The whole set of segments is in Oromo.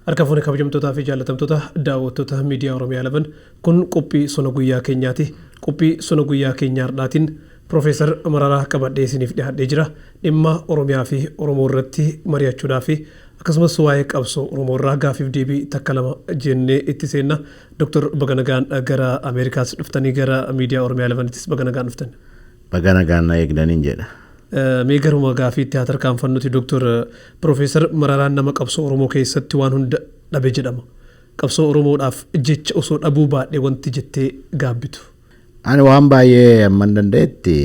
Harka fuune kabajamtootaa fi jaallatamtoota daawwattoota miidiyaa Oromiyaa 11, kun qophii sona guyyaa keenyaati. Qophii sona guyyaa keenyaa har'aatiin Piroofeesar Mararaa qabadhee isiniif dhiyaadhee jira. Dhimma Oromiyaa fi Oromoo irratti mari'achuudhaa fi akkasumas waa'ee qabsoo Oromoo irraa gaafiif deebii takka lama jennee itti seenna. Doktor, baga nagaan gara Ameerikaas dhuftanii, gara miidiyaa Oromiyaa 11ttis baga nagaan dhuftan. Baga nagaan na eegdaniin jedha. Mee garuma gaafiitti haa tarkaanfannuti, Doktor. Piroofeesar Mararaan nama qabsoo Oromoo keessatti waan hunda dhabe jedhama. Qabsoo Oromoodhaaf jecha osoo dhabuu baadhe wanti jettee gaabbitu? Ani waan baay'ee amman danda'etti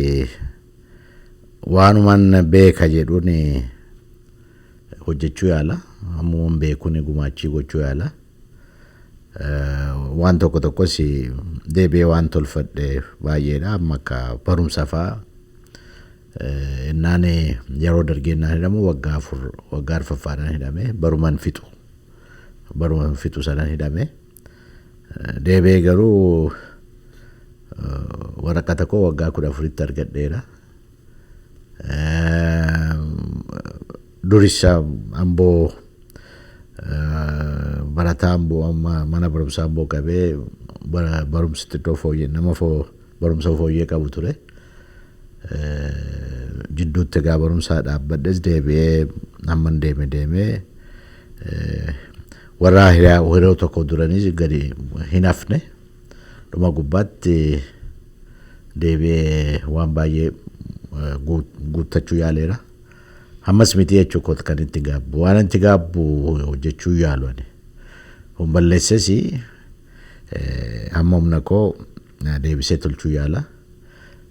waanuman beeka jedhuun hojjechuu yaala. Ammuman beekuun gumaachii gochuu yaala. Waan tokko tokkos deebi'ee waan tolfadhe baay'eedha. Amma akka barumsa fa'aa, innaan yeroo dargee innaan hidhamu waggaa 4, waggaa arfaffaadhaan hidhame. Baruman fixu sanan hidhame. Deebi'ee garuu waraqata koo waggaa 14tti argadheera. Duris Amboo barataa Amboo, amma mana barumsaa Amboo qabee barumsi xiqqoo fooyyee, nama barumsa fooyyee qabu ture. Jidduutti egaa barumsaa dhaabbadhes, deebi'ee hamman deeme deemee warra hiriyoo tokko duranii gadi hin hafne. Dhuma gubbaatti deebi'ee waan baay'ee guuttachuu yaaleera. Ammas miti jechuu kooti kan itti gaabbu. Waan itti gaabbu hojjechuu yaalu ani. Hun balleesses hamma humna koo deebisee tolchuu yaala.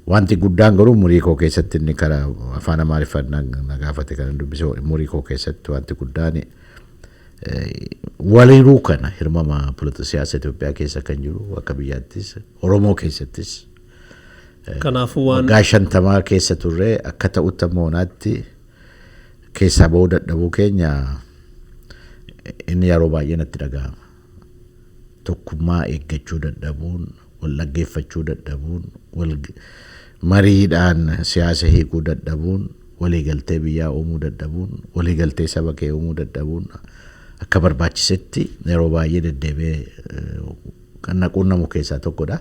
Wanti guddaan garuu umurii koo keessatti, inni karaa afaan Amaariffaan na gaafate kan dubbise, umurii koo keessatti wanti guddaan waliruu kana hirmama siyaasa Itoophiyaa keessa kan jiru, akka biyyaattis Oromoo keessattis. Kanaafuu waan Waggaa 50 keessa turre, akka ta'utti amma oonaatti keessaa bahuu dadhabuu keenya inni yeroo baay'ee natti dhaga'ama. Tokkummaa eeggachuu dadhabuun, wal dhaggeeffachuu dadhabuun, wal mariidhaan siyaasa hiikuu dadhabuun, waliigaltee biyyaa uumuu dadhabuun, waliigaltee saba kee uumuu dadhabuun akka barbaachisetti yeroo baay'ee deddeebi'ee kan na quunnamu keessaa tokkodha.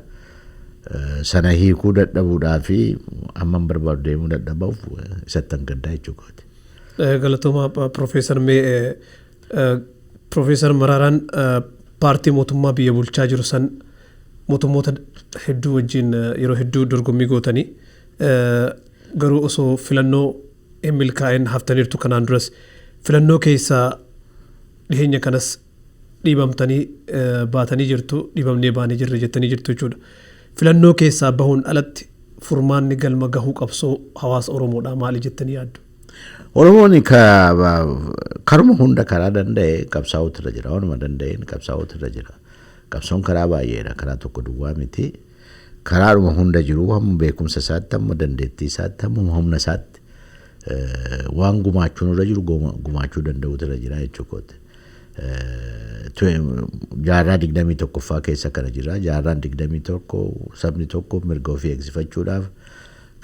Sana hiikuu dadhabuudhaa fi hamman barbaadu deemuu dadhabuuf isatti gaddaa jechuudha. Galatooma Piroofeesar. Mee Piroofeesar Maraaraan paartii mootummaa biyya bulchaa jiru san mootummoota hedduu wajjin yeroo hedduu dorgommii gootanii, garuu osoo filannoo hin milkaa'in haftaniirtu. Kanaan duras filannoo keessaa dhiheenya kanas dhiibamtanii baatanii jirtu, dhiibamnee baanee jirra jettanii jirtu jechuudha. Filannoo keessaa bahuun alatti furmaanni galma gahuu qabsoo hawaasa Oromoodhaa maali jettanii yaaddu? Oromoon karuma hunda karaa danda'e qabsaa'uutu irra jira. Waanuma danda'een qabsaa'uutu irra jira. Qabsoon karaa baay'eedha. Karaa tokko duwwaa miti. Karaadhuma hunda jiru, hamma beekumsa isaatti, hamma dandeettii isaatti, hamma humna isaatti waan gumaachuun irra jiru gumaachuu danda'uutu irra jira jechuudha. Jaarraa 21ffaa keessa kana jira. Jaarraan 21, sabni tokko mirga ofii eegsifachuudhaaf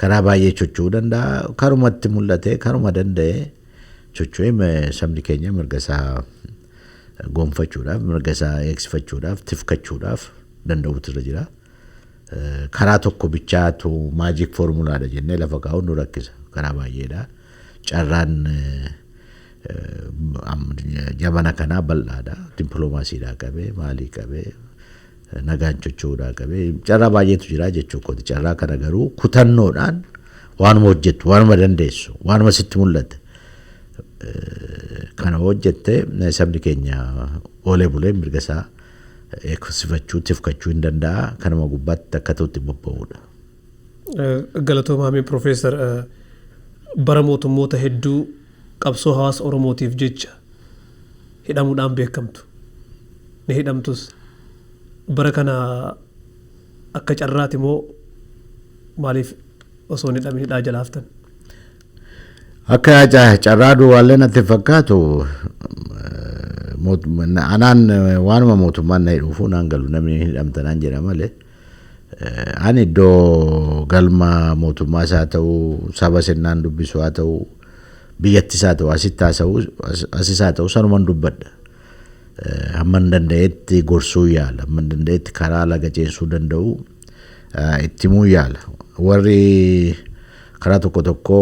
karaa baay'ee socho'uu danda'a. Karumatti mul'ate, karuma danda'e socho'ee sabni keenya mirga isaa gonfachuudhaaf, mirga isaa eegsifachuudhaaf, tifkachuudhaaf danda'uutu irra jira. Karaa tokko bichaatu magic formulaadha jennee lafa kaa'uun nu rakkisa. Karaa baay'eedha. Carraan jabana kanaa bal'aadha. Dippiloomaasiidhaa qabee, maalii qabee, nagaan socho'uudhaa qabee carraa baay'eetu jira jechuu kooti. Carraa kana garuu kutannoodhaan waanuma hojjettu, waanuma dandeessu, waanuma sitti mul'ate kana hojjette, sabni keenya oolee bulee mirga isaa eegsifachuu, tifkachuu hin danda'a. Kanuma gubbaatti akka ta'utti bobba'uudha. Galatoomaa. Piroofeesar, bara mootummoota hedduu qabsoo hawaasa Oromootiif jecha hidhamuudhaan beekamtu. Ni hidhamtus. Bara kana akka carraati moo maaliif osoo hin hidhamin hidhaa jala haftan? Akka carraa duwwaallee natti fakkaatu. Anaan waanuma mootummaan na hidhuufuu naan galu, namni hidhamta naan jedha malee. Ani iddoo galma mootummaas haa ta'u, saba sennaan dubbisu haa ta'u, biyyattis haa ta'u, asitti haasa'u, asis haa ta'u, sanuman dubbadha. Hamma hin danda'etti gorsuu yaala. Hamma hin danda'etti karaa laga ceesuu danda'u itti himuu yaala. Warri karaa tokko tokko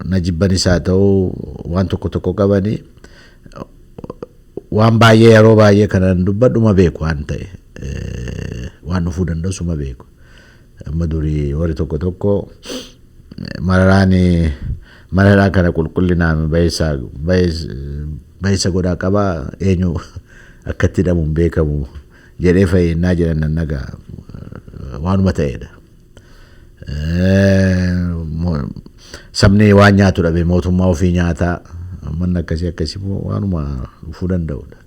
na jibbanis haa ta'u, waan tokko tokko qabanii, waan baay'ee yeroo baay'ee kanan dubbadhuma beeku waan ta'e, waan dhufuu danda'u suma beeku. Amma durii warri tokko tokko Mararaan mana hidhaa kana qulqullinaan bayeessa godhaa qabaa, eenyu akka itti hidhamu hin beekamu jedhee fayyinaa jedhan nan nagaa, waanuma ta'edha. Sabni waan nyaatu dhabe mootummaa ofii nyaataa, manni akkasii akkasii immoo waanuma dhufuu danda'udha.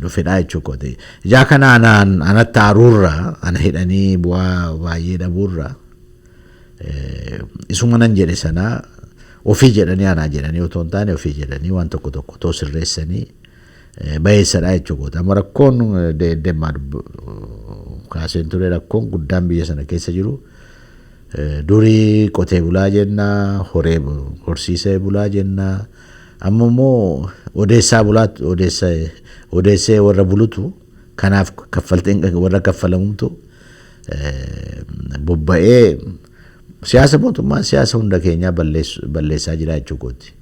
Dhufedha jechuu kooti. Ijaa kana anaan anatti aaruurra, ana hidhanii bu'aa baay'ee dhabuurra, isuma nan jedhe sanaa ofii jedhanii, anaa jedhanii otoo hin taane, ofii jedhanii waan tokko tokko otoo sirreessanii bayeessadha jechuu kooti. Amma rakkoon deemaa kaaseen ture, rakkoon guddaan biyya sana keessa jiru, durii qotee bulaa jenna, horee horsiisee bulaa jenna. Amma immoo odeessaa bulaa, odeessee warra bulutu, kanaaf kaffalteen warra kaffalamutu bobba'ee siyaasa mootummaa, siyaasa hunda keenyaa balleessaa jira jechuu kooti.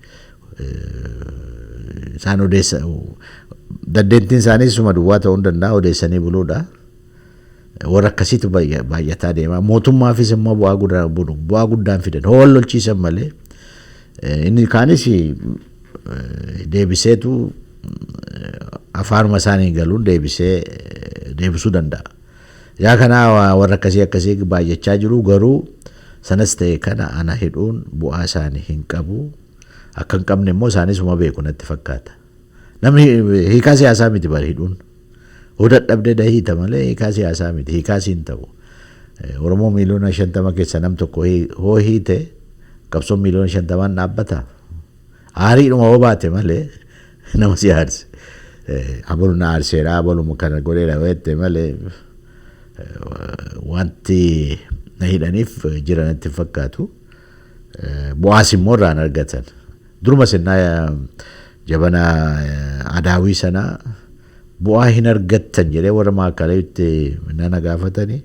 Isaan odeessa, dandeettiin isaanii suma duwwaa ta'uu hin danda'a, odeessanii buluudha. Warra akkasiitu baay'ataa deema. Mootummaafis immoo bu'aa guddaan fidan. Hoo wal lolchiisan malee, inni kaanis deebiseetu afaanuma isaanii galuun deebisee deebisuu danda'a. Yaa kanaa warra akkasii akkasii baay'achaa jiru, garuu sanas ta'e kana ana hidhuun bu'aa isaanii hin qabu. Akka hin qabne immoo isaanis uma beeku natti fakkaata. Namni hiikaa siyaasaa miti bari hidhuun. Hoo dadhabdee dahiita malee hiikaa siyaasaa miti. Hiikaa siin ta'u. Oromoo 50 miiliyoona keessa nam tokko hoo hiite, qabsoon 50 miiliyoonaan dhaabbata. Aariidhuma hoo baate malee, nama si aarse. Abalu na aarseera, abaluma kana godheera jette malee, wanti na hidhaniif jira natti hin fakkaatu. Bu'aas immoo irraan argatan. Duruma sinnaa jabana adaawii sana bu'aa hin argattan jedhee warra maakalaatti nana gaafatanii,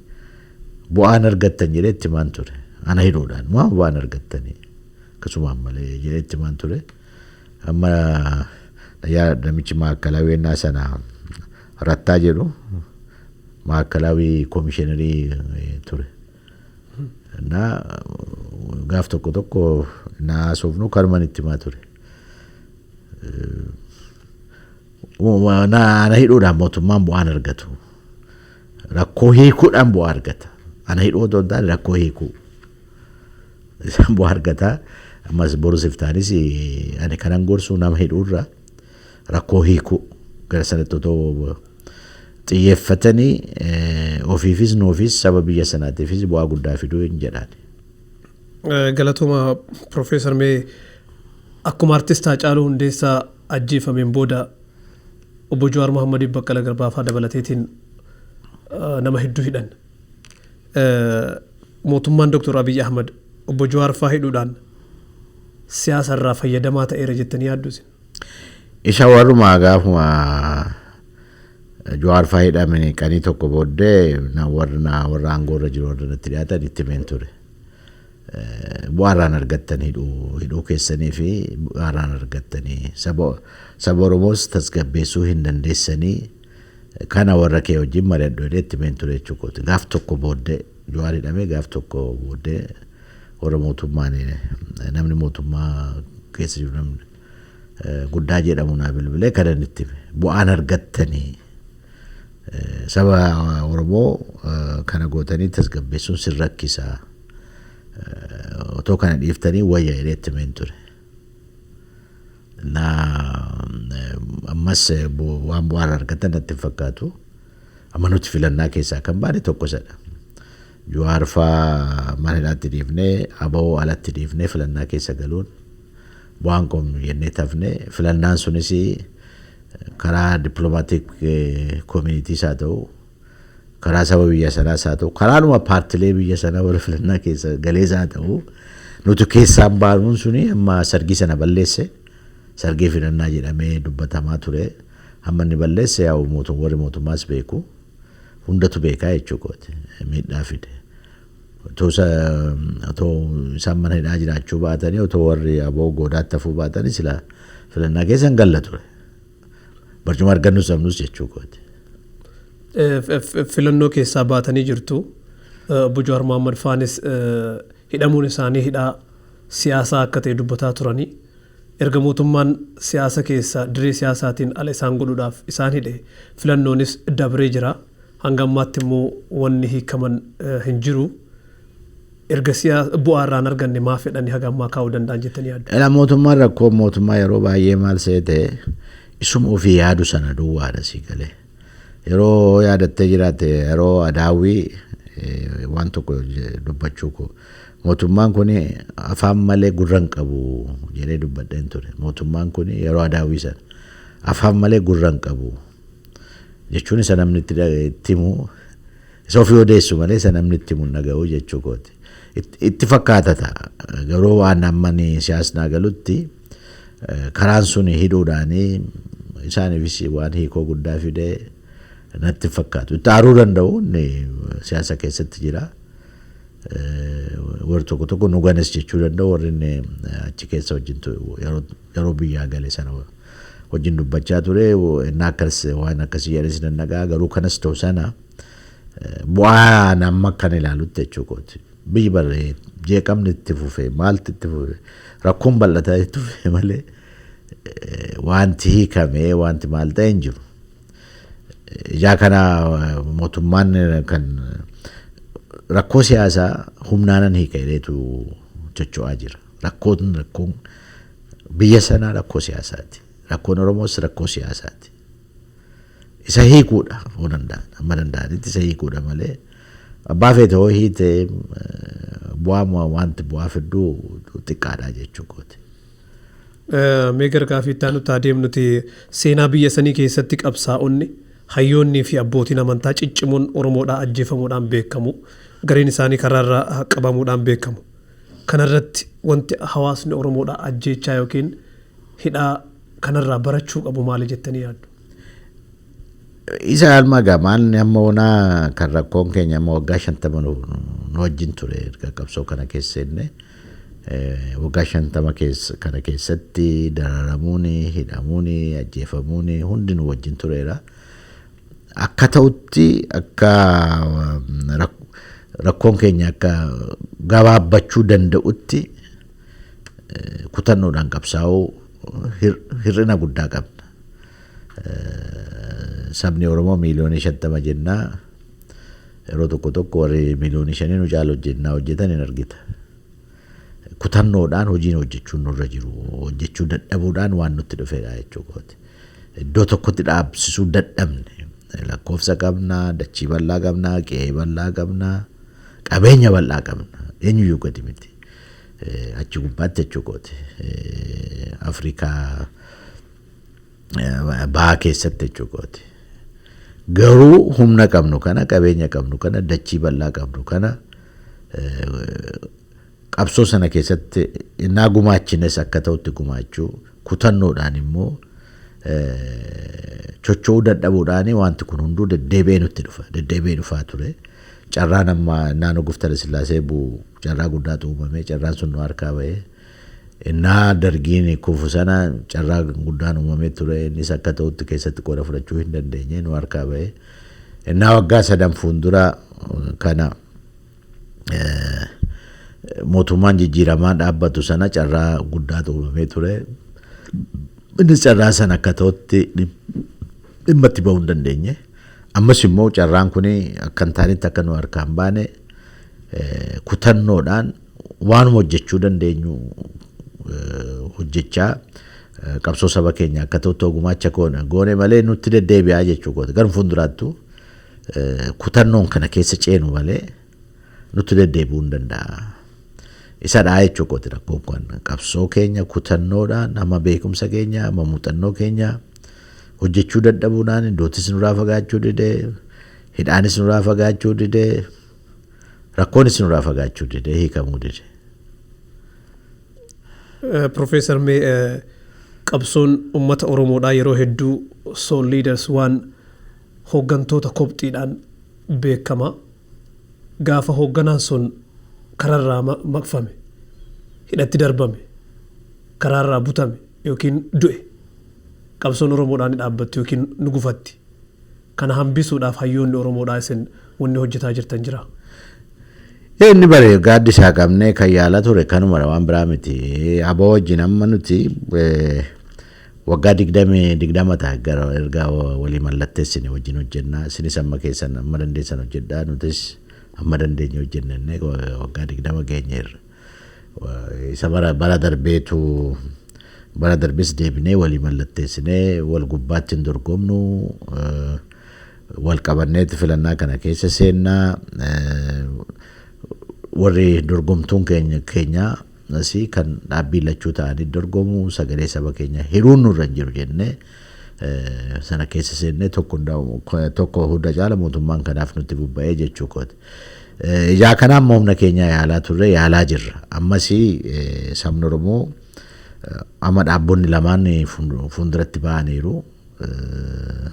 bu'aa hin argattan jedhee itti himaan ture. Ana hidhuudhaan maa bu'aa hin argattanii, akkasumaan malee jedhee itti himaan ture. Amma namichi maakalaawii ennaa sana Rattaa jedhu maakalaawii komishiinarii ture. Na gaaf tokko tokko na haasofnu kanuman itti himaa ture. Na hidhuudhaan mootummaan bu'aan argatu. Rakkoo hiikuudhaan bu'aa argata. Ana hidhuu otoo hin taane rakkoo hiikuu. Isaan bu'aa argata. Ammas borus iftaanis ani kanan gorsu nama hidhuurra rakkoo hiikuu gara sanatti otoo xiyyeeffatanii, ofiifis nuufis saba biyya sanaatiifis bu'aa guddaa fiduu hin jedhaan. Galatooma Profeesar. Mee akkuma artist Haacaaluu Hundeessaa ajjeefameen booda obbo Jawaar Mohammadiif Baqqala Garbaa fa'aa dabalateetiin nama hedduu hidhan. Mootummaan Dr. Abiy Ahmad obbo Jawaar fa'aa hidhuudhaan siyaasa irraa fayyadamaa ta'eera jettanii yaaddu isin? Isa warrumaa gaafuma Jawaar fa'aa hidhamanii qanii tokko booddee warra aangoo irra jiru, warra natti dhiyaatan itti himeen ture. Bu'aa irraan argattan, hidhuu keessanii fi bu'aa irraan argattanii, saba Oromoos tasgabbeessuu hin dandeessanii, kana warra kee wajjin mari'adhu jedhee itti himeen ture jechuudha. Gaaf tokko booddee Jawaar hidhamee, gaaf tokko booddee warra mootummaan, namni mootummaa keessa jiru, namni guddaa jedhamu naa bilbilee kanan itti hime. Bu'aan argattanii saba Oromoo kana gootanii tasgabbeessuun sin rakkisaa. Otoo kana dhiiftanii wayya jedhee itti himeen ture. Na ammas waan bu'aa argatan natti hin fakkaatu. Amma nuti filannaa keessaa kan baane tokko isadha. Jawaar fa'aa mana hidhaatti dhiifnee, ABO alatti dhiifnee, filannaa keessa galuun bu'aan qabnu jennee tafne. Filannaan sunis karaa diplomatic communitys haa ta'u, karaa saba biyya sanaas haa ta'u, karaanuma paartilee biyya sanaa warra filannaa keessa galees haa ta'u, nuti keessaan baanuun suni amma sargii sana balleesse. Sargii filannaa jedhamee dubbatamaa ture. Hamma inni balleesse yaa'u warri mootummaas beeku. Hundatu beekaa jechuu kooti miidhaa fide. Otoo isaan mana hidhaa jiraachuu baatanii, otoo warri aboo goodaatti hafuu baatanii, sila filannaa keessa hin galla ture. Barcuma argannus dhabnus jechuu kooti. Filannoo keessaa baatanii jirtu. Obbo Jawaar Mohammad faanis hidhamuun isaanii hidhaa siyaasaa akka ta'e dubbataa turanii. Erga mootummaan siyaasa keessa dirree siyaasaatiin ala isaan godhuudhaaf isaan hidhe, filannoonis dabree jira. Hanga ammaatti immoo wanni hiikaman hin jiru. Erga bu'aa irraan arganne maa fedhanii haga ammaa kaa'uu danda'an jettanii yaaddu? Ila mootummaan, rakkoo mootummaa yeroo baay'ee maal seete, isuma ofii yaadu sana duwwaadha si galee. Yeroo yaadattee jiraate, yeroo adaawwii waan tokko dubbachuu koo, mootummaan kun afaan malee gurra hin qabu jedhee dubbadheen ture. Mootummaan kun yeroo adaawwii sana afaan malee gurra hin qabu jechuun isa namni itti himu, isa ofii odeessu malee isa namni itti himu hin dhaga'u jechuu kooti. Itti fakkaata ta'a. Garuu waan amma siyaasnaa galutti karaan sun hidhuudhaanii isaaniifis waan hiikoo guddaa fidee natti fakkaatu. Itti aaruu danda'u, inni siyaasa keessatti jira. Warri tokko tokko nu ganes jechuu danda'u, warri inni achi keessa wajjin yeroo biyyaa gale sana wajjin dubbachaa ture, inni akkas waan akkasii jedhanis nan dhaga'a. Garuu kanas ta'u sana bu'aa amma akkan ilaalutti jechuu kooti. Biyyi barree jeeqamni itti fufee, maalti itti fufee, rakkoon bal'ataa itti fufee malee wanti hiikamee wanti maal ta'e hin jiru. Ijaa kana mootummaan kan rakkoo siyaasaa humnaanan hiika jedheetu socho'aa jira. Rakkoon biyya sanaa rakkoo siyaasaati. Rakkoon Oromoos rakkoo siyaasaati. Isa hiikuudha yoo danda'an, amma danda'anitti isa hiikuudha malee abbaa feete hoo hiite bu'aa wanti bu'aa fidduu xiqqaadha jechuu kooti. Mee gara gaaffii itti aanutti adeemnuti, seenaa biyya sanii keessatti qabsaa'onni, hayyoonnii fi abbootiin amantaa ciccimoon Oromoodhaa ajjeefamuudhaan beekamu. Gareen isaanii karaarraa qabamuudhaan beekamu. Kanarratti wanti hawaasni Oromoodhaa ajjeechaa yookiin hidhaa kanarraa barachuu qabu maali jettanii yaaddu? Isa alma gamaan amma onaa kan rakkoon keenya amma waggaa 50 nu wajjin ture. Erga qabsoo kana keessa seenne waggaa 50 kana keessatti dararamuun, hidhamuun, ajjeefamuun hundi nu wajjin tureera. Akka ta'utti akka rakkoon keenya akka gabaabbachuu danda'utti kutannoodhaan qabsaa'uu hir'ina guddaa qabna. Sabni Oromoo miiliyoonii 50 jennaa, yeroo tokko tokko warri miiliyoonii 5 nu caalu hojjennaa hojjetan hin argita. Kutannoodhaan hojiin hojjechuun nurra jiru, hojjechuu dadhabuudhaan waan nutti dhufedha jechuudha. Iddoo tokkotti dhaabsisuu dadhabne. Lakkoofsa qabna, dachii bal'aa qabna, qe'ee bal'aa qabna, qabeenya bal'aa qabna. Eenyuyyuu gadi miti. Achi gubbaatti jechuudha. Afrikaa bahaa keessatti jechuudha. Garuu humna qabnu kana, qabeenya qabnu kana, dachii bal'aa qabnu kana qabsoo sana keessatti innaa gumaachines akka ta'utti gumaachuu, kutannoodhaan immoo chocho'uu dadhabuudhaan wanti kun hunduu deddeebi'ee nutti dhufa, deddeebi'ee dhufaa ture. Carraan amma naannoo Gooftaa Sillaasee bu'u carraa guddaatu uumame, carraan sun nu harkaa ba'ee. Innaa dargiin kufu sana carraa guddaan uumamee ture, innis akka ta'utti keessatti qooda fudhachuu hin dandeenye, nu harkaa ba'ee. Innaa waggaa sadan fuuldura kana mootummaan jijjiiramaa dhaabbatu sana carraa guddaatu uumamee ture. Innis carraa sana akka ta'utti dhimma itti bahuu hin dandeenye. Ammas immoo carraan kun akka hin taanetti akka nu harkaa hin baane kutannoodhaan waanuma hojjechuu dandeenyu hojjechaa qabsoo saba keenya akka ta'utti gumaacha goone malee nutti deddeebi'aa jechuu goota. Gara fuulduraattu kutannoon kana keessa ceenu malee nutti deddeebi'uu hin danda'a. Isadhaa jechuu kooti rakkoon kun, qabsoo keenya kutannoodhaan amma beekumsa keenya, amma muuxannoo keenya hojjechuu dadhabuudhaan iddootis nurraa fagaachuu didee, hidhaanis nurraa fagaachuu didee, rakkoonis nurraa fagaachuu didee, hiikamuu dide. Profeesar, mee Qabsoon uummata Oromoodhaa yeroo hedduu sole leaders waan hooggantoota kopxiidhaan beekama. Gaafa hoogganaan sun kararraa maqfame, hidhatti darbame, karaarraa butame yookiin du'e, qabsoon Oromoodhaa ni dhaabbatti yookiin ni gufatti. Kana hambisuudhaaf hayyoonni Oromoodhaa isin wanni hojjetaa jirtan jira? Inni bare gaaddisaa qabnee kan yaalaa ture kanuma, waan biraa miti. Aboo wajjin amma nuti waggaa 20 ta'a gara erga walii mallatteessine wajjin hojjennaa. Isinis amma keessan amma dandeessan hojjedhaa, nutis amma dandeenye hojjennee waggaa 20 geenyeerra. Isa bara darbeetu bara darbes deebinee walii mallatteessinee wal gubbaatti hin dorgomnu, wal qabanneeti filannaa kana keessa seennaa, warri dorgomtuun keenya asii kan dhaabbii lachuu ta'anii dorgomu, sagalee saba keenya hiruun nurra hin jiru jennee sana keessa seennee tokko hunda caala mootummaan kanaaf nutti bubba'ee jechuu kooti. Ijaa kana amma humna keenya yaalaa turre, yaalaa jirra. Ammas sabni Oromoo amma dhaabbonni lamaan fuulduratti ba'aniiru.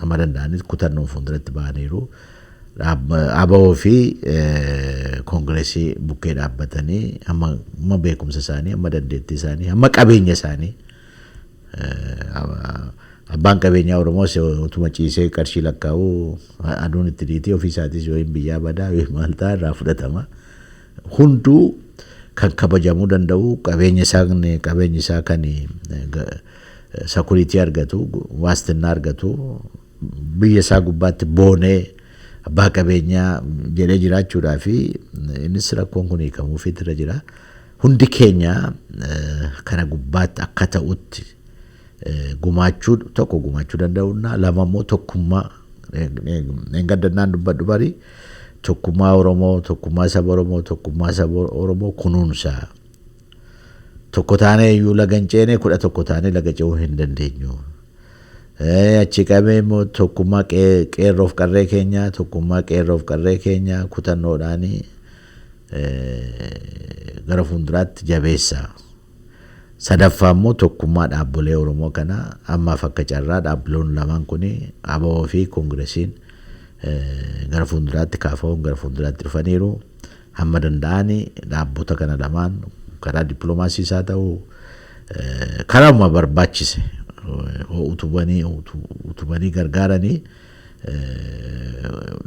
Amma danda'anis kutannoon fuulduratti ba'aniiru. ABO fi koongireesii bukkee dhaabbatanii hamma beekumsa isaanii, hamma dandeettii isaanii, hamma qabeenya isaanii, abbaan qabeenyaa Oromoos utuma ciisee qarshii lakkaa'uu aduun itti dhiitee ofii isaatis yoo hin biyyaa badaa yoo maal ta'a irraa fudhatama. Hunduu kan kabajamuu danda'u, qabeenya isaa kan security argatu, waastinnaa argatu, biyya isaa gubbaatti boonee abbaa qabeenyaa jedhee jiraachuudhaa fi innis rakkoon kun hiikamuufiitu irra jira. Hundi keenya kana gubbaatti akka ta'utti gumaachuu, tokko gumaachuu danda'uuna, lama immoo tokkummaa gaddannaan dubbadhu bari tokkummaa Oromoo, tokkummaa saba Oromoo, tokkummaa saba Oromoo kunuunsaa. Tokko taanee iyyuu laga hin ceene, 11 taanee laga ce'uu hin dandeenyu. Achi qabee immoo tokkummaa qeerroof qarree keenya, tokkummaa qeerroof qarree keenya kutannoodhaanii gara fuulduraatti jabeessa. Sadaffaa immoo tokkummaa dhaabbolee Oromoo kana ammaaf akka carraa dhaabbiloon lamaan kun, ABO fi Koongiresiin, gara fuulduraatti kaafamuun gara fuulduraatti dhufaniiru. Hamma danda'anii dhaabbota kana lamaan karaa dippiloomaasiis haa ta'u, karauma barbaachise utubanii gargaaranii,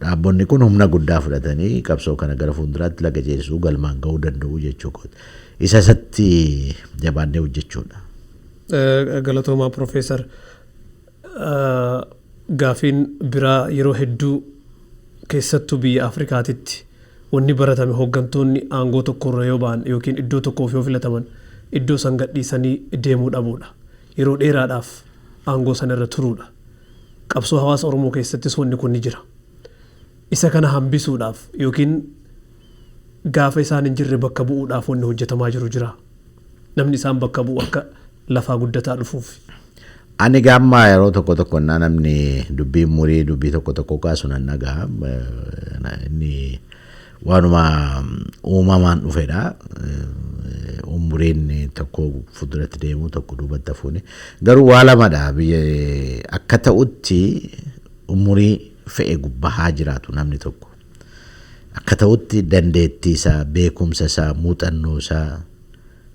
dhaabbonni kun humna guddaa fudhatanii qabsoo kana gara fuulduraatti laga ceesisuu, galmaan gahuu danda'u jechuu kooti. Isa isatti jabaannee hojjechuudha. Galatoomaa, Profeesar. Gaafiin biraa, yeroo hedduu keessattuu biyya Afrikaatitti wanni baratame hooggantoonni aangoo tokkorra yoo ba'an yookiin iddoo tokkoof yoo filataman iddoo san gadhiisanii deemuu dhabuudha. Yeroo dheeraadhaaf aangoo sana irra turuudha. Qabsoo hawaasa Oromoo keessattis wanni kun ni jira. Isa kana hambisuudhaaf yookiin gaafa isaan hin jirre bakka bu'uudhaaf wanni hojjetamaa jiru jira? Namni isaan bakka bu'u akka lafaa guddataa dhufuuf. Ani gaammaa yeroo tokko tokko namni dubbii murii dubbii tokko tokko kaasu nan dhaga'a. Inni waanuma uumamaan dhufedha. Umuriin tokko fuulduratti deemu, tokko duubatti hafuuni. Garuu waa lamadha, biyya akka ta'utti umurii fe'e gubbaa haa jiraatu namni tokko. Akka ta'utti dandeettii isaa, beekumsa isaa, muuxannoo isaa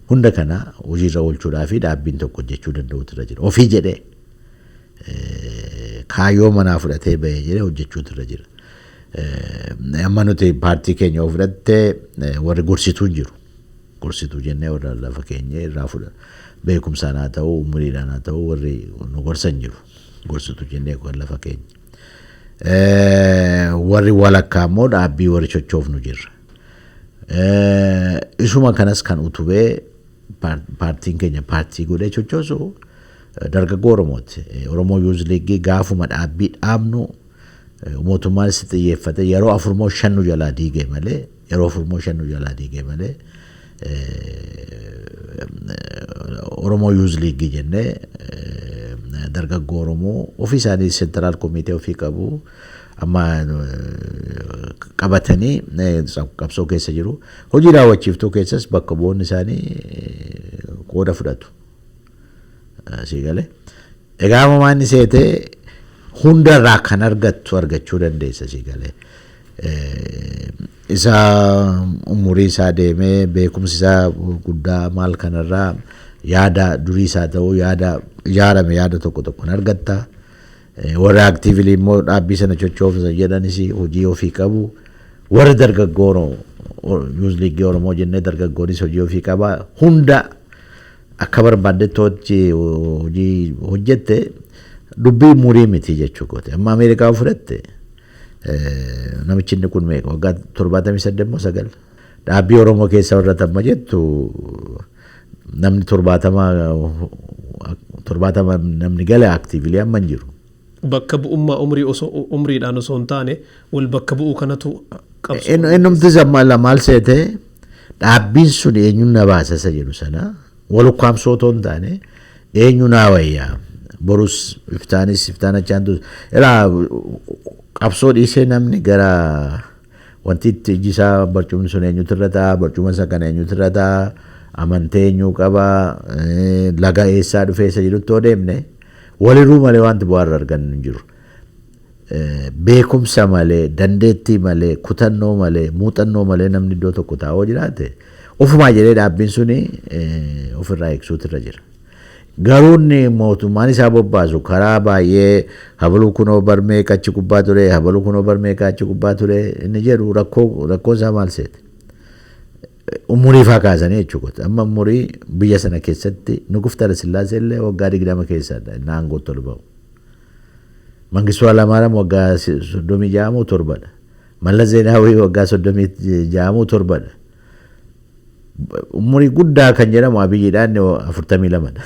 hunda kana hojiirra oolchuudhaa fi dhaabbiin tokko hojjechuu danda'utu irra jira. Ofii jedhee kaayyoo manaa fudhatee bahee jedhee hojjechuutu irra jira. Amma nuti paartii keenya yoo fudhatte warri gorsituu hin jiru. Gorsituu jennee warra lafa keenya irraa fudha. Beekumsaan haa ta'u, umuriidhaan haa ta'u, warri nu gorsan jiru. Gorsituu jennee kan lafa keenya. Warri walakkaa immoo dhaabbii warri sochoofnu jirra. Isuma kanas kan utubee paartiin keenya paartii godhee sochoosu dargaggoo Oromooti. Oromoo Youth League gaafuma dhaabbii dhaabnu mootummaanis xiyyeeffate yeroo afurmoo shan nu jalaa diige malee, yeroo afurmoo shan nu jalaa diige malee, Oromoo Youth League jennee dargaggoo Oromoo ofii isaanii central committee ofii qabu amma qabatanii qabsoo keessa jiru. Hojii raawwachiiftuu keessas bakka bu'oonni isaanii qooda fudhatu. Sii galee. Egaa amma inni seetee hundarraa kan argattu argachuu dandeessa sii galee. Isa umurii isaa deemee beekumsi isaa guddaa maal kanarraa yaada durii isaa ta'uu, yaada ijaarame, yaada tokko tokkoon argatta. Warra actively immoo dhaabbii sana chochoofsan jedhanis hojii ofii qabu. Warri dargaggoon Youth League Oromoo jennee dargaggoonis hojii ofii qaba. Hunda akka barbaaddetti hojii hojjette dubbii umurii miti jechuu goote. Amma Ameerikaa fudhatte, namichi inni kun meeqa, waggaa 78 moo 9. Dhaabbii Oromoo keessa warra tamma jettu namni 70 namni gale actively amma hin jiru. Bakka bu'ummaa umrii osoo umriidhaan osoo hin taane wal bakka bu'uu kanatu qabsoo. Innumti maal seete, dhaabbiin sun eenyuun na baasa isa jedhu sana wal ukkaamsoo otoo hin taane, eenyu naa wayyaa, borus iftaanis iftaan achaantus ilaa qabsoo dhiisee namni gara wanti itti iji isaa barcumni sun eenyutu irra ta'a, barcuma isa kana eenyutu irra ta'a, amantee eenyuu qaba, laga eessaa dhufee isa jedhutti yoo deemne waliruu malee wanti bu'aa irra argannu hin jiru. Beekumsa malee, dandeettii malee, kutannoo malee, muuxannoo malee namni iddoo tokko taa'oo jiraate ofumaa jedhee dhaabbiin suni ofirraa eegsuutu irra jira. Garuu inni mootummaan isaa bobbaasu karaa baay'ee habaluu kunoo barmee achi gubbaa ture, habaluu kunoo barmee achi gubbaa ture inni jedhu rakkoo isaa maal seete? Umurii faa kaasanii jechuudha. Amma umurii biyya sana keessatti Nugus Hayilasillaasee illee waggaa 20 keessa aangootti ol ba'u. Mangistuu Hayilamaariyaam waggaa 36 moo 7dha. Mallas Zeenaawii waggaa 36 moo 7dha. Umurii guddaa kan jedhamu Abiyyiidhaan 42dha.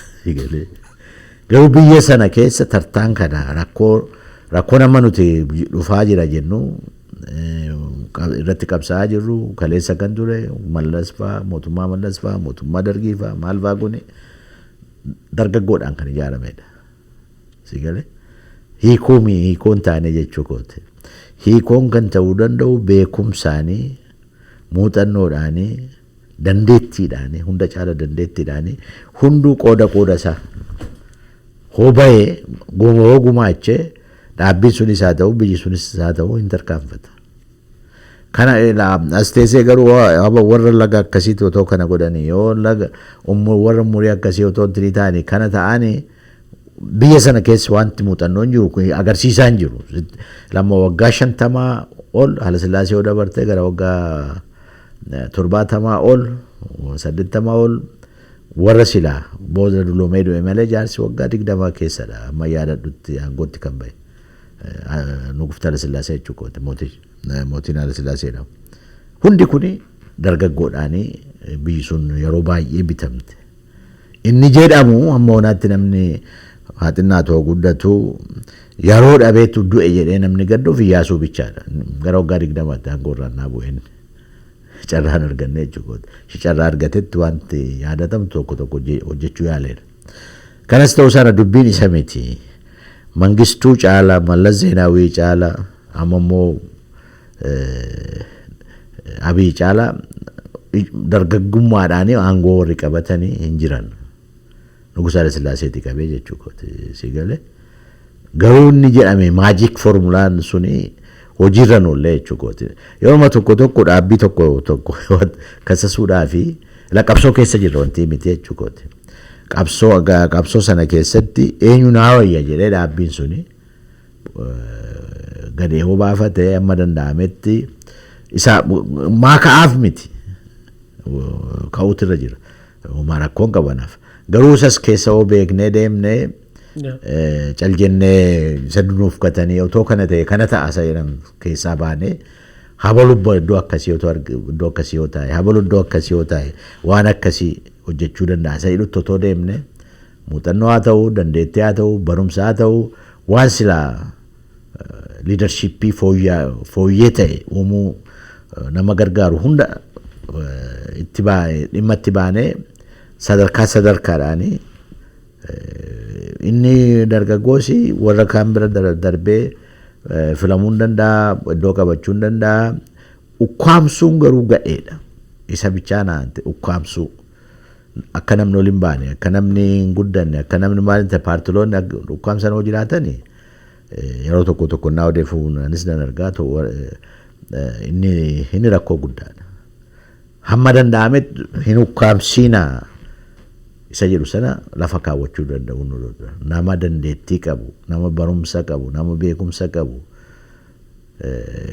Garuu biyya sana keessa tartaan kana rakkoo nama nuti dhufaa jira jennu irratti qabsaa'aa jirru kaleessa kan ture Mallas fa'aa, mootummaa Mallas fa'aa, mootummaa Dargii fa'aa, maal fa'aa kuni dargaggoodhaan kan ijaaramedha. Si galee? Hiikuumi hiikoo hin taane jechuu kooti. Hiikoon kan ta'uu danda'u beekumsaanii, muuxannoodhaanii, dandeettiidhaanii, hunda caala dandeettiidhaanii hunduu qooda qooda isaa hoo bahee hoo gumaachee dhaabbiin sunis haa ta'u, biyyi sunis haa ta'u hin tarkaanfata. Kana as teessee garuu warra laga akkasiitti otoo kana godhanii, yoo laga warra umurii akkasii otoo hin ta'anii kana ta'anii biyya sana keessa wanti muuxannoo hin jiru agarsiisaa hin jiru. Lamma waggaa 50 ol Haayilasillaasee yoo dabarte gara waggaa 70 ol, 80 ol warra silaa booda duloomee du'e malee jaarsi waggaa 20 keessadha amma yaadadhutti aangootti kan bahe. Nugus Haayilasillaasee jechuudha, mootiin Haayilasillaasee. Hundi kuni dargaggoodhaanii biyyi sun yeroo baay'ee bitamte. Inni jedhamu hamma onaatti namni haa xinnaatu guddatu yeroo dhabeetu du'e jedhee namni gadduuf Iyyaasuu bichaadha. Gara waggaa 20tti aangoo irraa naa bu'een carraan arganne jechuudha. Carraa argatetti wanti yaadatamu tokko tokko hojjechuu yaaleera. Kanas ta'uu sana dubbiin isa miti. Mangistuu caala, Mallas Zeenaawii caala, amma immoo Abiy caala dargaggummaadhaan aangoo warri qabatanii hin jiran. Nugus Haayilesillaaseetii qabee jechuudha si galee. Garuu inni jedhame magic formulaan suni hojiirra noollee jechuudha. Yeroo tokko tokko dhaabbii tokko tokko kasasuudhaa fi qabsoo keessa jirra wanti miti jechuudha. Qabsoo sana keessatti eenyu naa wayya jedhee dhaabbiin suni gadi hoo baafatee amma danda'ametti isa maa ka'aaf miti ka'uutu irra jira. Homaa rakkoon qabanaaf. Garuu isas keessa hoo beeknee deemnee caljennee isa dunuuf katanii otoo kana ta'e kana ta'a isa jedhan keessaa baanee habalu iddoo akkasii otoo iddoo akkasii yoo taa'e, habalu iddoo akkasii yoo taa'e waan akkasii hojjechuu danda'a isa jedhutti otoo deemne, muuxannoo haa ta'u, dandeettii haa ta'u, barumsa haa ta'u, waan silaa leadership fooyyee ta'e uumuu nama gargaaru hunda itti dhimma itti baanee sadarkaa sadarkaadhaanii inni dargaggoos warra kaan bira darbee filamuu hin danda'a, iddoo qabachuu hin danda'a. Ukkaamsuun garuu gadheedha. Isa bichaa naante ukkaamsuu. Akka namni ol hin baane, akka namni hin guddanne, akka namni maal hin ta'e, paartiloonni ukkaamsan hoo jiraatani yeroo tokko tokko naa odeeffamu anis nan argaa, inni rakkoo guddaadha. Hamma danda'ame hin ukkaamsiinaa isa jedhu sana lafa kaawwachuu danda'u. Nama dandeettii qabu, nama barumsa qabu, nama beekumsa qabu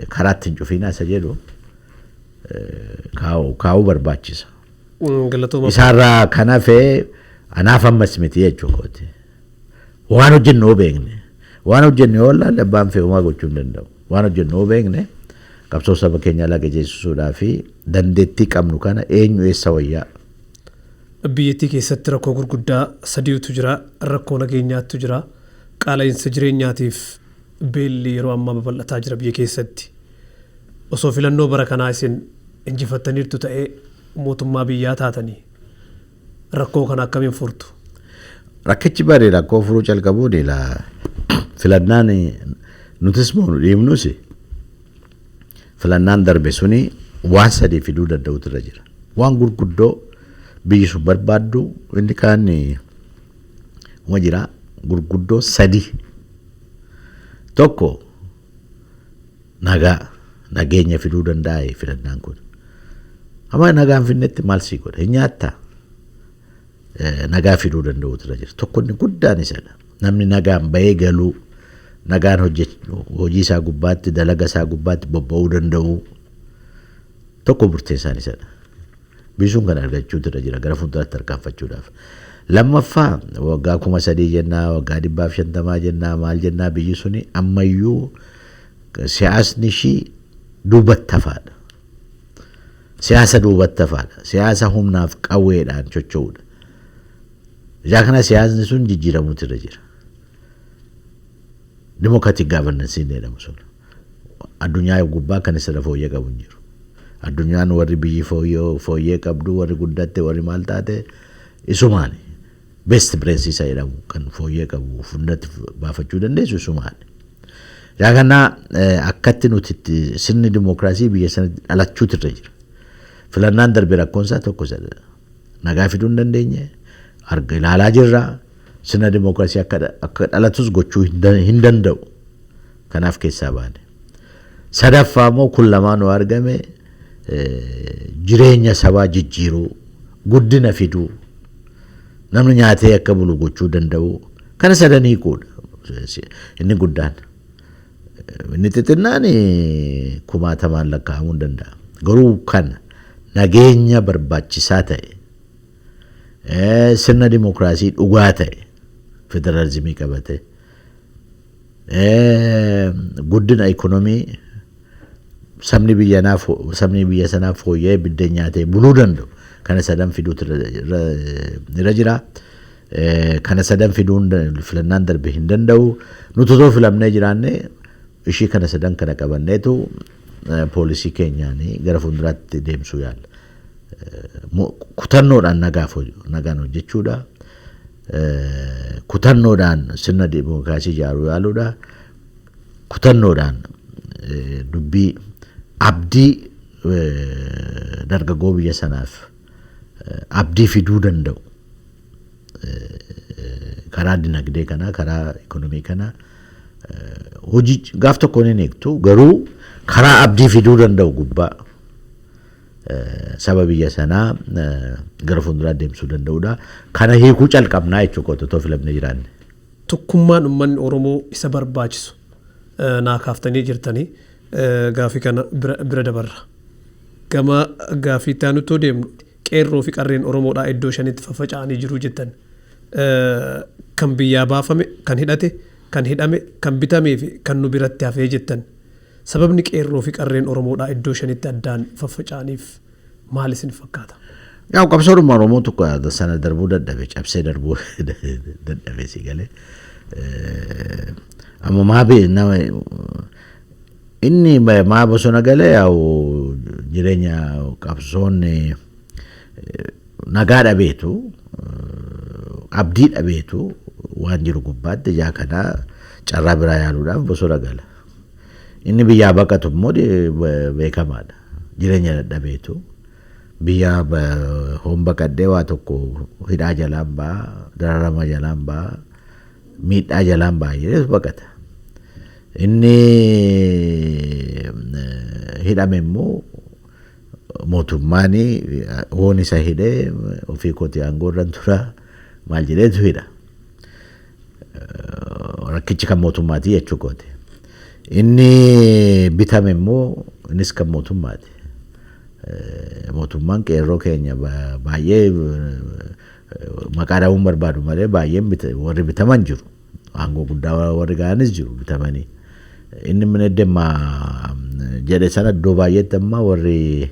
karaatti hin cufinaa isa jedhu kaa'uu barbaachisa. Galatooma. Isaarraa kan hafe anaaf ammas miti jechuu kooti. Waan hojjennu yoo beekne, waan hojjennu yoo laalle abbaan fe'umaa gochuu hin danda'u. Waan hojjennu yoo beekne, qabsoo saba keenyaa laga ceesisuudhaa fi dandeettii qabnu kana eenyu eessa wayyaa. Biyyattii keessatti rakkoo gurguddaa sadiitu jira. Rakkoo nageenyaatu jira. Qaala'insa jireenyaatiif beelli yeroo ammaa babal'ataa jira biyya keessatti. Osoo filannoo bara kanaa isin injifattaniirtu ta'ee mootummaa biyyaa taatanii rakkoo kana akkamiin furtu? Rakkichi bari rakkoo furuu calqabuun ilaa filannaan nutis moo nu dhiibnus, filannaan darbe suni waan sadii fiduu danda'utu irra jira. Waan gurguddoo biyyi sun barbaaddu inni kaan uma jira, gurguddoo sadii. Tokko, nagaa, nageenya fiduu danda'a filannaan kun. Amma nagaan finnetti maal sii godha? Hin nyaattaa? Nagaa fiduu danda'utu irra jira. Tokko inni guddaan isadha. Namni nagaan bahee galuu, nagaan hojii isaa gubbaatti, dalaga isaa gubbaatti bobba'uu danda'u tokko murteessaan isadha. Biyyi sun kan argachuutu irra jira gara fuulduraatti tarkaanfachuudhaaf. Lammaffaa, waggaa 3000 jennaa, waggaa 150 jennaa, maal jennaa, biyyi suni ammayyuu siyaasni ishii duubatti hafaadha. Siyaasa duubatti hafaadha. Siyaasa humnaaf qawweedhaan socho'uudha. Ijaa kana siyaasni sun jijjiiramuutu irra jira. Democratic governance jedhamu sun. Addunyaa gubbaa kan isa fooyyee qabu hin jiru. Addunyaan warri biyyi fooyyee qabdu, warri guddatte, warri maal taate isumaani. Best brains isa jedhamu kan fooyyee qabu fundatti baafachuu dandeessu isumaani. Yaa kana akkatti nuti itti sirni dimookiraasii biyya sanatti dhalachuutu irra jira. Filannaan darbe rakkoon isaa tokko isa nagaa fiduu hin dandeenye arga ilaalaa jirra. Sirna dimookiraasii akka dhalatus gochuu hin danda'u. Kanaaf keessaa baane. Sadaffaa immoo kun lamaan yoo argame jireenya sabaa jijjiiruu, guddina fiduu, namni nyaatee akka bulu gochuu danda'u, kana sadan hiikuudha. Inni guddaan. Inni xixinnaan kumaatamaan lakkaa'amuu hin danda'a. Garuu kana nageenya barbaachisaa ta'e, sirna dimookiraasii dhugaa ta'e, federaalizimii qabate, guddina ikonomii sabni biyya sanaaf fooyya'ee biddeen nyaatee buluu danda'u kana sadan fiduutu irra jira. Kana sadan fiduun filannaan darbe hin danda'u. Nuti otoo filamnee jiraanne ishii kana sadan kana qabanneetu poolisii keenyaan gara fuulduraatti deemsuu yaalla. Kutannoodhaan nagaan hojjechuudha. Kutannoodhaan sirna dimookiraasii ijaaruu yaaluudha. Kutannoodhaan dubbii abdii dargaggoo biyya sanaaf abdii fiduu danda'u karaa dinagdee kanaa, karaa ikonomii kanaa hojii gaaf tokko hin eegtu, garuu karaa abdii fiduu danda'u gubbaa saba biyya sanaa gara fuulduraa deemsuu danda'udha. Kana hiikuu calqabnaa jechuudha otoo filamnee jiraanne. Tokkummaan uummanni Oromoo isa barbaachisu naa kaaftanii jirtanii, gaafii kana bira dabarra. Gama gaafii itti aanutti deemnu, qeerroo fi qarreen Oromoodhaa iddoo shanitti faffaca'anii jiru jettan. Kan biyyaa baafame, kan hidhate, kan hidhame, kan bitamee fi kan nu biratti hafee jettan. Sababni qeerroo fi qarreen Oromoodhaa iddoo shanitti addaan faffaca'aniif maal isin fakkaata? Yaa qabsoodhuma Oromoo tokko sana darbuu dadhabe, cabsee darbuu dadhabe si galee. Amma maa nama inni maa bosona galee, yaa'u jireenya qabsoon nagaa dhabeetu, abdii dhabeetu waan jiru gubbaatti ijaa kanaa carraa biraa yaaluudhaaf bosona gala. Inni biyyaa baqatu immoo beekamaadha. Jireenya dadhabeetu. Biyya hombaqadhee waa tokko hidhaa jalaan ba'a, dararama jalaan ba'a, miidhaa jalaan ba'a jedheetu baqata. Inni hidhame immoo mootummaan hoon isa hidhee ofii kooti aangoo irra tura maal jedheetu hidha. Rakkichi kan mootummaati jechuu kooti. Inni bitame immoo innis kan mootummaati. Mootummaan qeerroo keenya baay'ee maqaa dhabuun barbaadu malee baay'een warri bitaman jiru. Aangoo guddaa warri ga'anis jiru bitamanii. Inni mana deemaa jedhe sana iddoo baay'eetti amma warri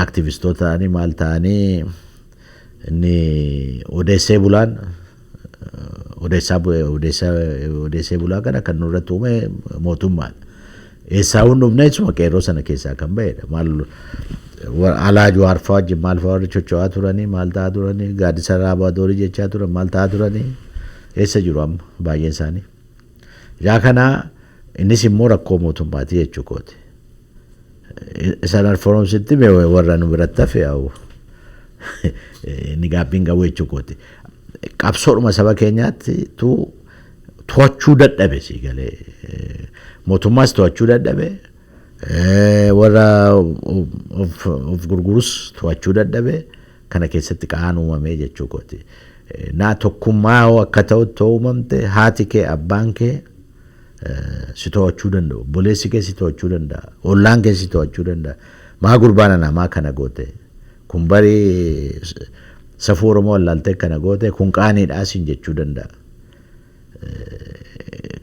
aktivistoota ta'anii maal ta'anii, inni odeessee bulaan odeessee bulaa kana kan nurratti uume mootummaadha. Eessaa hun dhufne? Isuma qeerroo sana keessaa kan bahedha. Maal alaa Jawaar fa'aa wajjin maal fa'aa warri socho'aa turanii, maal ta'aa turanii, gaaddisa raabaa doorii jechaa turan, maal ta'aa turanii, eessa jiru amma baay'een isaanii? Yaa kanaa innis immoo rakkoo mootummaati jechuu kooti. Isaan alfooromsitti warra nu biratti hafe yaa'u inni gaabbiin qabu jechuu kooti. Qabsoodhuma saba keenyaatti tu to'achuu dadhabe, si galee, mootummaas to'achuu dadhabe, warra of gurgurus to'achuu dadhabe, kana keessatti qa'aan uumamee jechuu kooti. Naa tokkummaa akka ta'utti uumamte, haati kee, abbaan kee si to'achuu danda'u, obboleessi kee si to'achuu danda'a, ollaan kee si to'achuu danda'a. Maa gurbaan ana maa kana goote, kun barii safuu Oromoo wallaaltee kana goote, kun qaaniidhaa siin jechuu danda'a.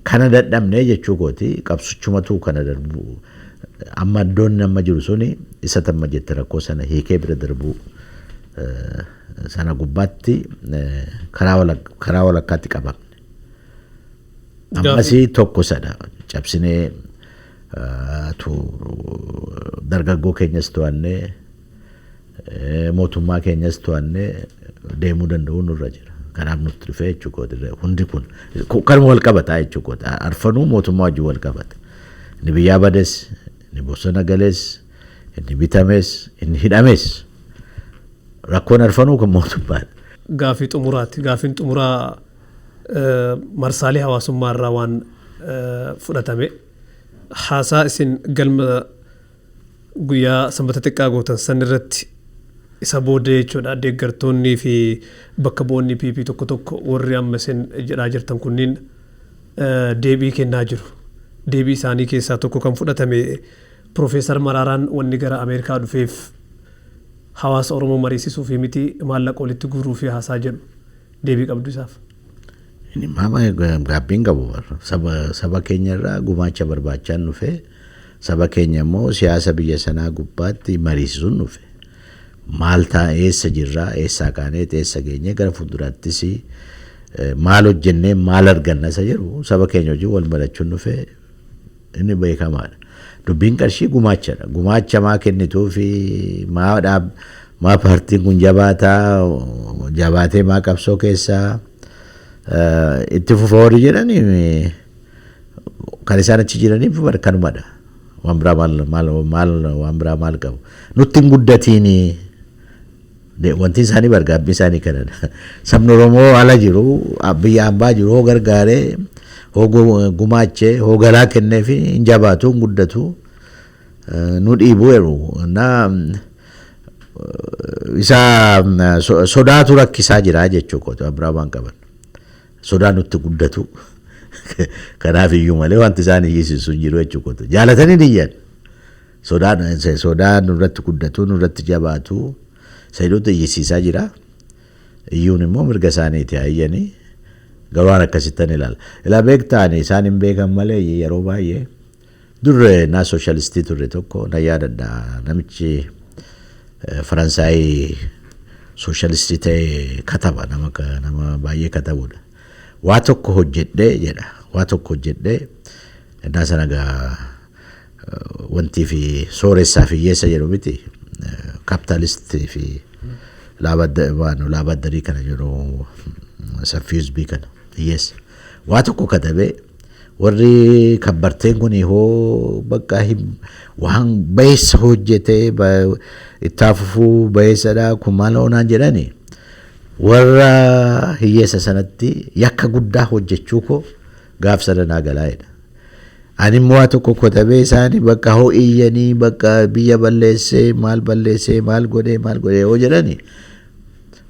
Kana dadhabnee jechuu kooti. Qabsichumatu kana darbu amma iddoon amma jiru suni isa tamma jette rakkoo sana hiikee bira darbuu sana gubbaatti karaa walakkaatti qabamne. Ammasii tokko sadha cabsinee dargaggoo keenyas to'annee, mootummaa keenyas to'annee deemuu danda'uu nurra jira. Kanaaf nutti dhufee jechuu kooti, hundi kun kanuma wal qabataa jechuu kooti. Arfanuu mootummaa wajjin wal qabata. Inni biyyaa bades, inni bosona gales, inni bitames, inni hidhames. Rakkoon arfanuu kan mootummaadha. Gaafii xumuraati. Gaafiin xumuraa marsaalee hawaasummaa irraa waan fudhatame. Haasaa isin galma guyyaa Sanbata Xiqqaa gootan san irratti, isa booda jechuudha, deeggartoonnii fi bakka bu'oonni PP tokko tokko warri amma isin jedhaa jirtan kunniin deebii kennaa jiru. Deebii isaanii keessaa tokko kan fudhatame, Piroofeesar Maraaraan wanni gara Ameerikaa dhufeef hawaasa Oromoo mariisisuu fi miti, maallaqa walitti guuruu fi haasaa jedhu, deebii qabdu isaaf. Inni maama gaabbiin qabu, saba keenya irraa gumaacha barbaachaan dhufe, saba keenya immoo siyaasa biyya sanaa gubbaatti mariisisuun dhufe. Maal ta'a, eessa jirraa, eessaa kaanee eessa geenyee, gara fuulduraattis maal hojjennee maal arganna isa jedhu saba keenya wajjin wal mari'achuun dhufe, inni beekamaadha. Dubbiin qarshii gumaachadha. Gumaacha maa kennituu fi maa dhaab maa paartiin kun jabaataa jabaatee maa qabsoo keessaa itti fufa warri jedhanii, kan isaan achi jiraniif kanumadha. Waan biraa maal maal maal waan biraa maal qabu? Nutti hin guddatiini. Wanti isaanii bargaabbii isaanii kanadha. Sabni Oromoo ala jiru, biyya hambaa jiru, hoo gargaaree, hoo gumaachee, hoo galaa kennee fi hin jabaatu, hin guddatu, nu dhiibu jedhu. Na isa sodaatu rakkisaa jira jechuu kooti, waan biraa waan qaban. Sodaa nutti guddatu. Kanaaf iyyuu malee wanti isaan iyyisiisu hin jiru jechuu kooti. Jaalatanii iyyan. Sodaa nurratti guddatu, nurratti jabaatu. Sayiduutu iyyisiisaa jira. Iyyuun immoo mirga isaaniiti haa iyyanii. Garuu waan akkasittan ilaala. Ilaa beektaan, isaan hin beekan malee, yeroo baay'ee durre naa sooshaalistii turre tokko na yaadadha. Namichi Faransaayii sooshaalistii ta'e kataba, nama baay'ee katabudha. Waa tokko hojjedhee jedha. Waa tokko hojjedhee innaa sana gaa wantii fi sooressaa fi hiyyeessa jedhu miti. Kapitaalistii fi laabaddarii kana jedhu, saffii hizbii kana, hiyyeessa. Waa tokko katabee Warri kabbarteen kun hoo bakka waan bayeessa hojjetee itti fufuu bayeessadha kun maal oonaan jedhani warra hiyyeessa sanatti yakka guddaa hojjechuu koo gaaf sana naa galaa'edha. Ani immoo waa tokko kotabee isaanii bakka hoo iyyanii bakka biyya balleessee maal balleessee maal godhee maal godhee hoo jedhani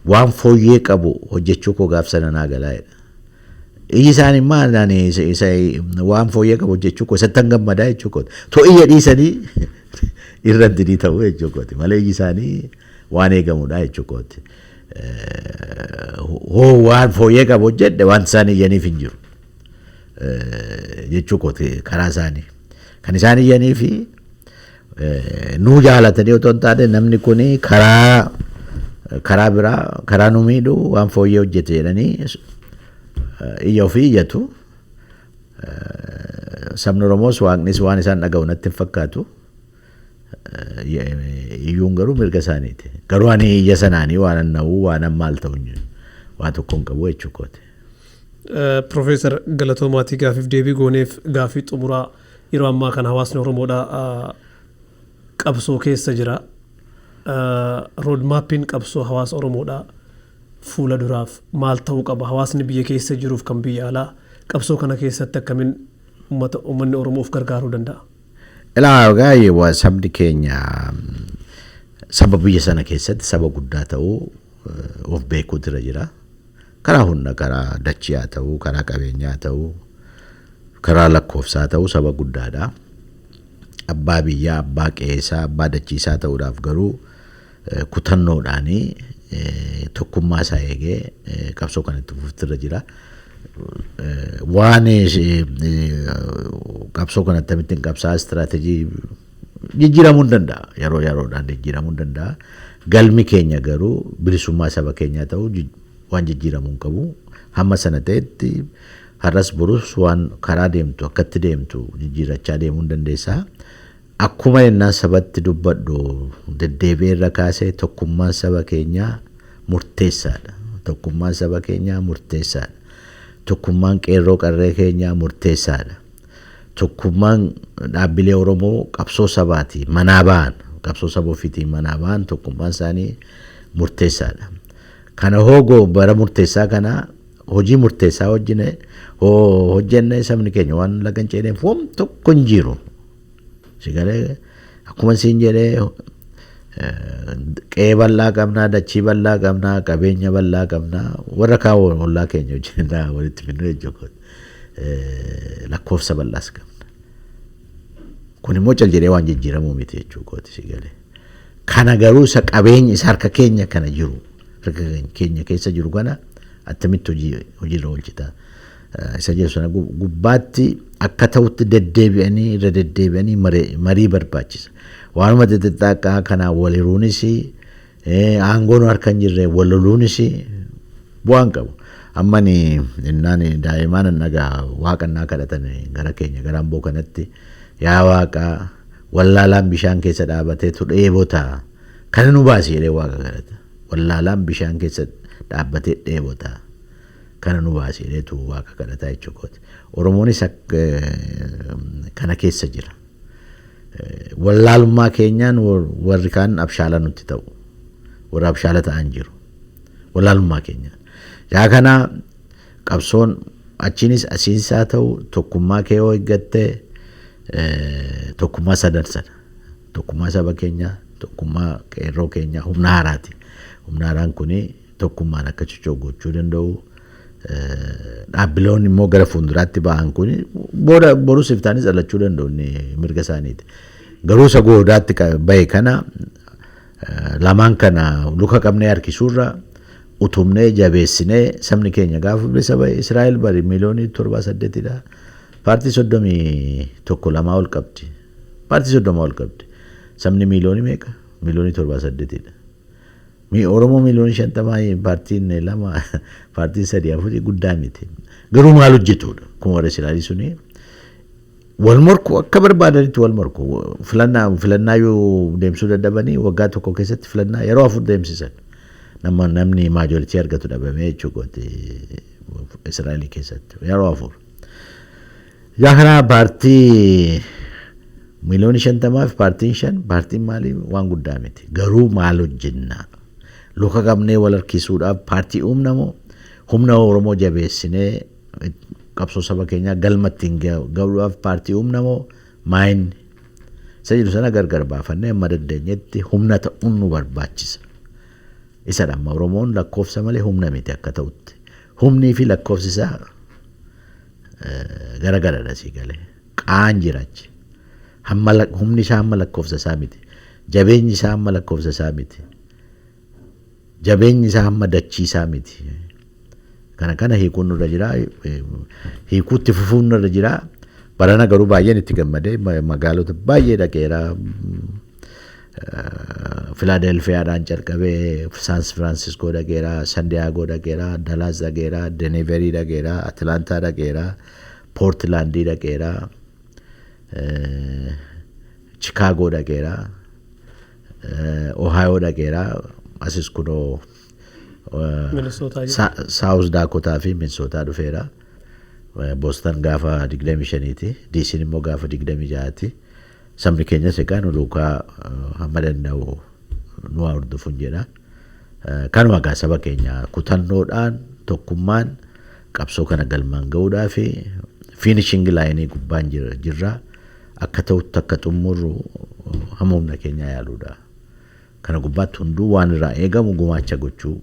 waan fooyyee qabu hojjechuu koo gaaf sana naa galaa'edha. Iyyi isaanii maal ani isa waan fooyyee qabu hojjechuu koo isatti gammadaa jechuu kooti. To iyya dhiisanii irratti ni ta'u jechuu kooti. Malee iyyi isaanii waan eegamudha jechuu kooti. Hoo waan fooyyee qabu hojjedhe waan isaan iyyaniif hin jiru jechuu kooti karaa isaanii. Kan isaan iyyanii fi nuu jaalatanii otoo hin taane namni kuni karaa biraa karaa nu miidhu waan fooyyee hojjete jedhanii iyya ofii iyyatu. Sabni Oromoos waaqnis waan isaan dhaga'u natti hin fakkaatu. Iyyuun garuu mirga isaaniiti. Garuu ani iyya sanaanii waan anna'uu waan maal ta'u waan tokko hin qabu jechuu kooti. Profeesar Galatoomaatii gaafiif deebii gooneef gaafii xumuraa yeroo ammaa kana hawaasni Oromoodhaa qabsoo keessa jira. Roodmaappiin qabsoo hawaasa Oromoodhaa fuula duraaf maal ta'uu qaba? Hawaasni biyya keessa jiruuf kan biyya alaa qabsoo kana keessatti akkamiin uummanni Oromoo of gargaaruu danda'a? Ilaa gaa'ee sabni keenya saba biyya sana keessatti saba guddaa ta'uu of beekuutu irra jira. Karaa hunda karaa dachii haa ta'uu, karaa qabeenyaa haa ta'uu, karaa lakkoofsaa ta'uu saba guddaadha. Abbaa biyyaa, abbaa qe'eesaa, abbaa dachiisaa ta'uudhaaf garuu kutannoodhaanii tokkummaa isaa eegee qabsoo kan itti fufuutu irra jira. Waan qabsoo kan akkamittiin qabsaa istiraateejii jijjiiramuu hin danda'a. Yeroo yeroodhaan jijjiiramuu hin danda'a. Galmi keenya garuu bilisummaa saba keenyaa ta'uu waan jijjiiramuu hin qabu. Hamma sana ta'etti har'as borus waan karaa deemtu akkatti deemtu jijjiirachaa deemuu hin dandeessaa. Akkuma yennaan sabatti dubbadhu deddeebi'ee irra kaasee tokkummaan saba keenyaa murteessaadha. Tokkummaan saba keenyaa murteessaadha. Tokkummaan qeerroo qarree keenyaa murteessaadha. Tokkummaan dhaabbilee Oromoo qabsoo sabaati manaa ba'an qabsoo saba ofiitiin manaa ba'an tokkummaan isaanii murteessaadha. Kana hoogoo bara murteessaa kana hojii murteessaa hojjine hojjenne sabni keenya waan laga hin ceeneef wam tokko hin jiru. Sigalee akkuma siin jedhee qe'ee bal'aa qabnaa, dachii bal'aa qabnaa, qabeenya bal'aa qabnaa, warra kaan ollaa keenya wajjin walitti fidnu jechuudha. Lakkoofsa bal'aas qabna. Kun immoo cal jedhee waan jijjiiramuu miti jechuu kooti sigalee. Kana garuu isa qabeenya isa harka keenya kana jiru harka keenya keessa jiru kana attamitti hojiirra oolchita. Isa jedhu sana gubbaatti akka ta'utti deddeebi'anii irra deddeebi'anii marii barbaachisa. Waanuma xixiqqaa kanaa wal hiruunis aangoon harka hin jirre wal loluunis bu'aan qabu. Amma innaan daa'imaan dhagaa waaqannaa kadhatan gara keenya gara Amboo kanatti yaa waaqa wallaalaan bishaan keessa dhaabateetu dheebota kana nu baasi jedhee waaqa kadhata. Wallaalaan bishaan keessa dhaabbatee dheebota kana nu baasi jedheetu waaqa kadhata jechuudha. Oromoonis kana keessa jira. Wallaalummaa keenyaan warri kaan abshaala nutti ta'u. Warra abshaala ta'an jiru. Wallaalummaa keenyaan. Yaa kana qabsoon achiinis asiinis haa ta'u tokkummaa kee yoo eeggatte tokkummaa sadan sana. Tokkummaa saba keenyaa, tokkummaa qeerroo keenyaa humna haaraati. Humna haaraan kuni tokkummaan akka socho'u gochuu danda'u. Dhaabbiloonni immoo gara fuulduraatti ba'an kun booda borus iftaanis dhalachuu danda'u inni mirga isaaniiti. Garuu isa goodaatti bahe kana lamaan kana luka qabnee harkisuurra utumnee jabeessinee sabni keenya gaafa bilisa bahe Israa'el bari miliyoonii 7-8dha. Paartii 31 2 ol qabdi. Paartii 30 ol qabdi. Sabni miliyoonii meeqa? Miliyoonii 7-8dha. Oromoo miliyoonii 50 paartiin 2 paartiin 3 4 guddaa miti. Garuu maal hojjetudha? Akkuma warra Israa'elii suni wal morku akka barbaadanitti wal morku. Filannaa yoo deemsuu dadhabanii waggaa tokko keessatti filannaa yeroo 4 deemsisan. Namni maajoritii argatu dhabamee jechuudha Israa'elii keessatti yeroo 4. Yaa kana paartii 50 miiliyoonii fi paartiin 5 paartiin maalii waan guddaa miti. Garuu maal hojjennaa? Luka qabnee wal harkisuudhaaf paartii uumna moo humna Oromoo jabeessinee qabsoo saba keenyaa galma ittiin gahuudhaaf paartii uumna moo maayinni? Isa jedhu sana gargar baafannee amma dandeenyetti humna ta'uun nu barbaachisa. Isadha amma Oromoon lakkoofsa malee humna miti akka ta'utti. Humnii fi lakkoofsi isaa garagaradha sii galee. Qaan jira achi. Hamma humni isaa hamma lakkoofsa isaa miti. Jabeenyi isaa hamma lakkoofsa isaa miti. Jabeenyi isaa hamma dachii isaa miti. Kana hiikuun nurra jira. Hiikuutti fufuun nurra jira. Barana garuu baay'een itti gammadee magaalota baay'ee dhaqeera. Filaadelfiyaadhaan calqabee San Francisco dhaqeera, San Diego dhaqeera, Dallas dhaqeera, Denverii dhaqeera, Atlantaa dhaqeera, Poortilaandii dhaqeera, Chicago dhaqeera, Ohio dhaqeera, asis kunoo Minnesota jira. South Dakota fi Minnesota dhufeera. Boston gaafa 25ti, DC'n immoo gaafa 26ti. Sabni keenyas egaa nu duukaa hamma danda'u nu haa hordofuun jedha. Kanuma egaa saba keenya kutannoodhaan, tokkummaan qabsoo kana galmaan ga'uudhaa fi finishing line gubbaan jirra. Akka ta'utti akka xumurru hamma humna keenyaa yaaluudha. Kana gubbaatti hunduu waan irraa eegamu gumaacha gochuu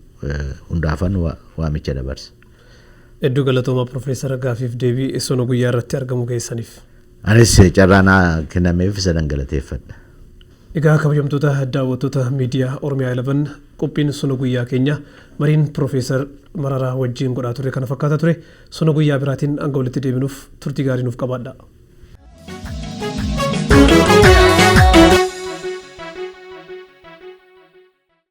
hundaafan waamicha dabarsa. Hedduu galatooma, Profeesar, gaafiif deebii sona guyyaa irratti argamu keessaniif. Anis carraa naa kennameef isa galateeffadha. Egaa kabajamtoota daawwattoota miidiyaa Oromiyaa 11, qophiin sona guyyaa keenya mariin Profeesar Mararaa wajjin godhaa ture kana fakkaata ture. Sona guyyaa biraatiin hanga walitti deebinuuf turtii gaarii nuuf qabaadha.